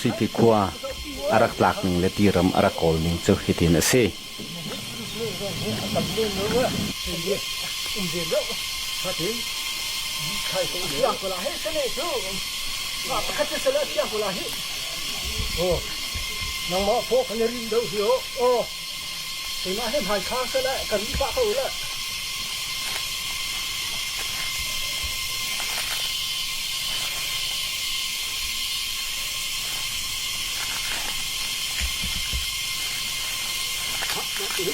Lungzihpi khua a rak tlak ning le tiram a rak kawl ning cu hitin a si. Nangmah phaw kan i rin deuh hi aw. Keimah he hmai kha seh le kan ih pah ko le.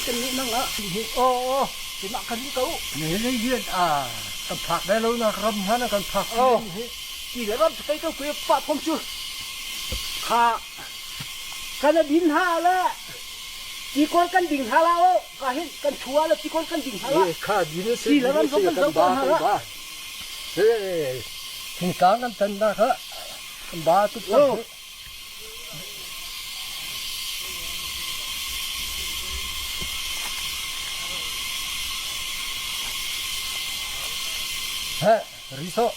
Kan nih nang ah aw aw keimah kan ih ko. Ne lei hian a kan phak lai lo nak ram hna kan phak aw ti le ram kei ko kuy pa phom cu kha kan a din ha le Tikor kan ding hna la o ka hin kan thu ah le tikor kan ding hna la. Kha din se Ti le ram zong kan zo ko hna la. He thingtlang kan tan na kha kan ba tuk cang. He riso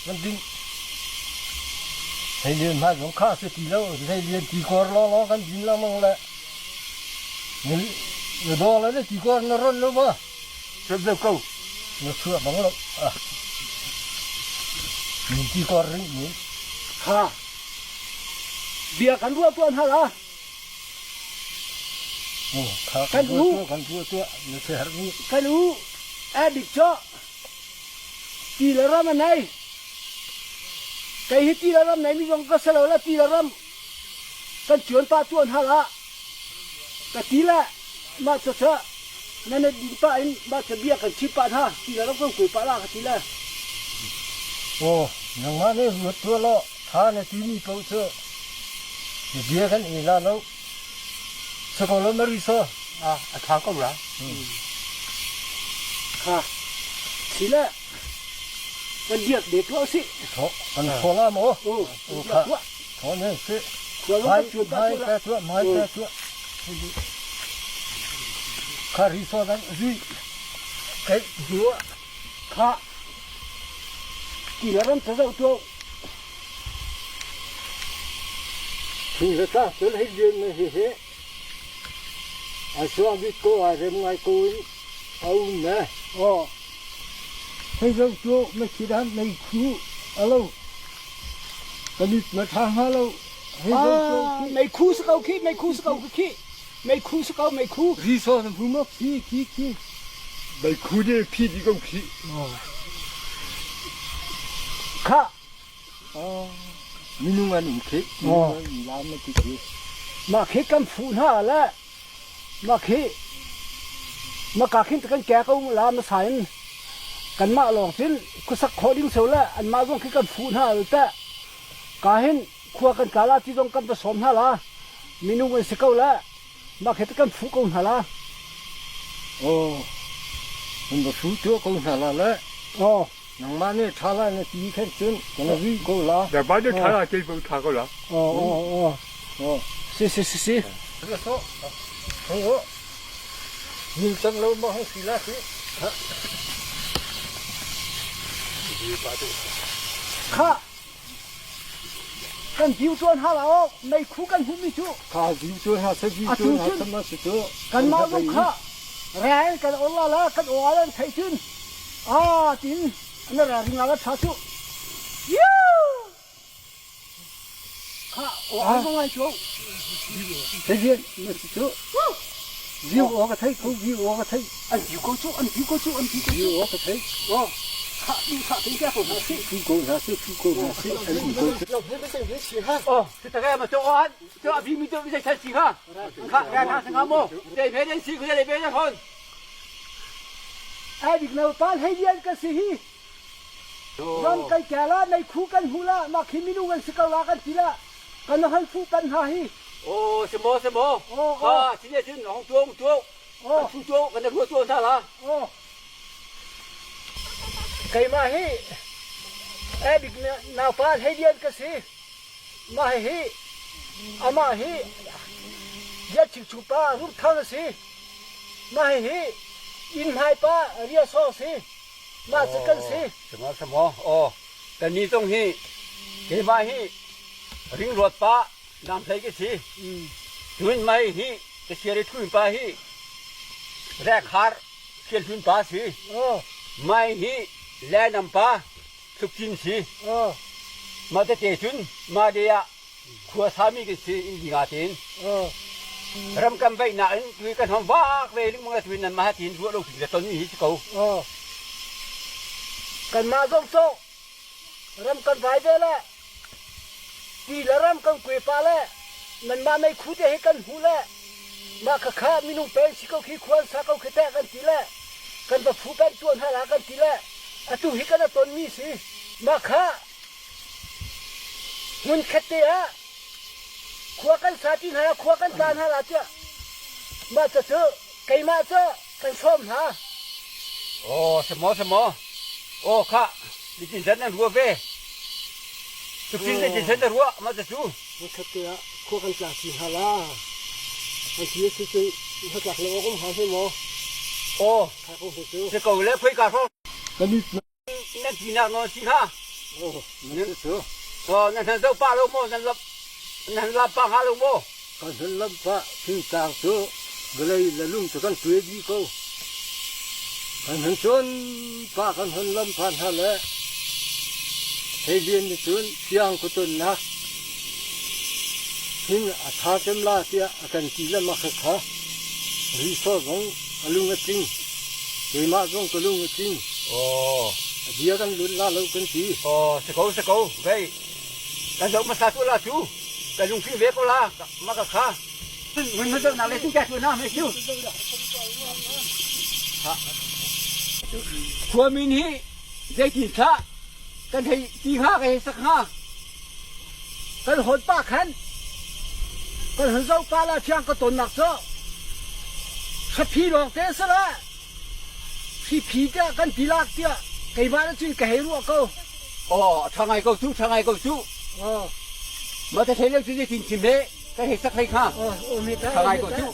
kan ding. Hleilian hmai zong kha si ti lo. Hleilian tikor lawnglawng kan din lengmang le na daw le na tikor na ron lo ma? Ron lo ko. Na chuah bang lo. Ah. Min tikor ring ni. Ha. Bia kan ruah tuan hal ah. Oh, kha kan u kan ruah tuah na ser ni. Kan u adik cho. Ti le ram a nei. Kei hi ti le ram nei mi zong ka si lo le ti le ram kan cuan pah tuan hal ah ka ti le mah cucu nan i din pah in mah cu bia kan chim pah hna ti le ram kan kuai pah la ka ti le. Aw, nangmah nih ruat tuah law tha na timi paoh cu na bia kan ei la lo. Sako lo na ri so. Ah, a tha ko la. Kha. Sile kan diak de tuah si. Tho kan tho la mo. U kha. Tho ne si. Mai mai ta tua mai ta tua. Kha ri so dan ri. Kai dua. Kha. Ti la ram ta zau tu. Thing le tlang cun hei lian na hi hi a suang bik ko a rem ngai ko in a um ne. Aw. Hei zo cu na khi dan mei khu a lo. Ka mit na tha hnga lo. Hei zo cu khi. Mei khu si ko khi, mei khu si ko khi. Mei khu si ko, mei khu. Ri so na hmu maw khi khi khi. Mei khu ne phi di ko khi. Kha. Minung an um khi. Lam na ti khi. Mah khi kan fuh hna le mah khi maka khin kan ke ko la ma sa in kanmah lawng cun khuasak khawh ding so le anmah zong khi kan fuh hna te ka hin khua kan tla la ti zong kan va sawm hna la minung an si ko le mah khi kan fuh ko hna la. Oh, kan va fuh tuah ko hna la le. Oh. Nangmah nih ṭha lai na ti khan cun kan ri ko la. Nangmah nih ṭha lai kei pei ṭha ko la. Aw aw aw. Si si si si. Hung u. Ning cang lo ma hung si la si. Kha kan diu tuan ha la o mei khu kan hmu mi cu. Kha diu tuan ha se diu tuan ha sama si cu. Kan mah zong kha rel kan or la la kan o alan thei cun Ah tin na ra ring la tha chu. Kha o ang zong ai chu. Thế viên mà chú Diu o ka thấy ko diu o ka thấy an diu ko chu an diu ko chu an diu ko chu diu o ka thấy oh kha du tha tin kya ko na si phu ko na si phu ko na si an ko Oh, ta cái mà cho an cho bi mi cho bi sai si ha kha ra na sang mo để về đến si cái để về ra thôi Ai dik lo pan hei lian ka si hi. Ram kai kya la nei khu kan hu la ma khi minung an si ko la kan ti la kan han fu kan ha hi. Oh, semo semo. Oh, Ha, 今天是红中中， Oh, 出中，跟那个做啥啦？ oh. Keimah hi ai bik naupa hei lian ka si. Mah hi amah hi Lianchingchung pa Rum Thang a si. Mah hi inn hmai pa Ria Saw a si. Mah cu kan si. Semo semo. Oh, kan ni zong hi keimah hi ringruat pa. Nam hlei ka si. Cun mei hi ka siar i ṭhun pa hi Rekhar Sialhlun pa si. Mai hi Lenam pa Tlukcin si. Mah tete cun mah le ah khua sami kan si inn li nga tein. Ram kan veihnak in tui kan hong vak ve lengmang le tuin nan mah tiin ruah lo pi le tonmi hi si ko. Kanmah zong cu ram kan vai ve le ti le ram kan kue pa le nanmah meikhu te hi kan hmuh le mah khakha minung peng si ko khi khuan sa ko khi teh kan ti le kan va phu kan tuah hna la kan ti le atu hi kan a tonmi si mah kha hmun khat te ah khua kan sa ti hna la khua kan tla hna la tiah mah cu cu keimah cu kan sawm hna. Aw semaw semaw. Aw khah nitin zan nan rua ve. Tuktin nitin zan na ruah mah cu. Khat te ah khua kan tla ti hna la. An ti a si cu hnatlak lo awk um hna he maw? Aw. Tha ko he cu. Si ko le khoi ka hrawng. Kan i Nan tinak nawn si kha. Aw nan cu. Aw nan han zo pa lo maw nan lap nan lap pa hnga lo maw? Kan hun lam pah thingtlang cu vawlei le lung cu kan tuai dih ko. Kan hun cawn pah kan hun lam pah hna le Heilian nih cun fiang khuatonnak hin a ṭha cem la tiah a kan ti le mah kha Risaw zong a lung a tling. Keimah zong ka lung a tling. Aw. A bia kan lut la lo kan ti. Aw, si ko, si ko. Vei. Kan zoh hmasa tu la cu. Ka lungfim ve ko la. Mah ka kha. Mun mun zoh nak le tin tu na me cu. Khuamin hi zeitin thlah kan hei ti hnga ka hei sak hnga. Kan hawn pa khan kan hun zoh pa la thiang ka tonnak cu hrapi lawng te si la Hriphi tiah kan ti lak tiah keimah na cun ka hei ruah ko. Aw, ṭha ngai ko cu, ṭha ngai ko cu. Aw. Mah te thei lo cu zeitin chim he, kan hei sak hlei kha. Aw, aw me ta. Ṭha ngai ko cu.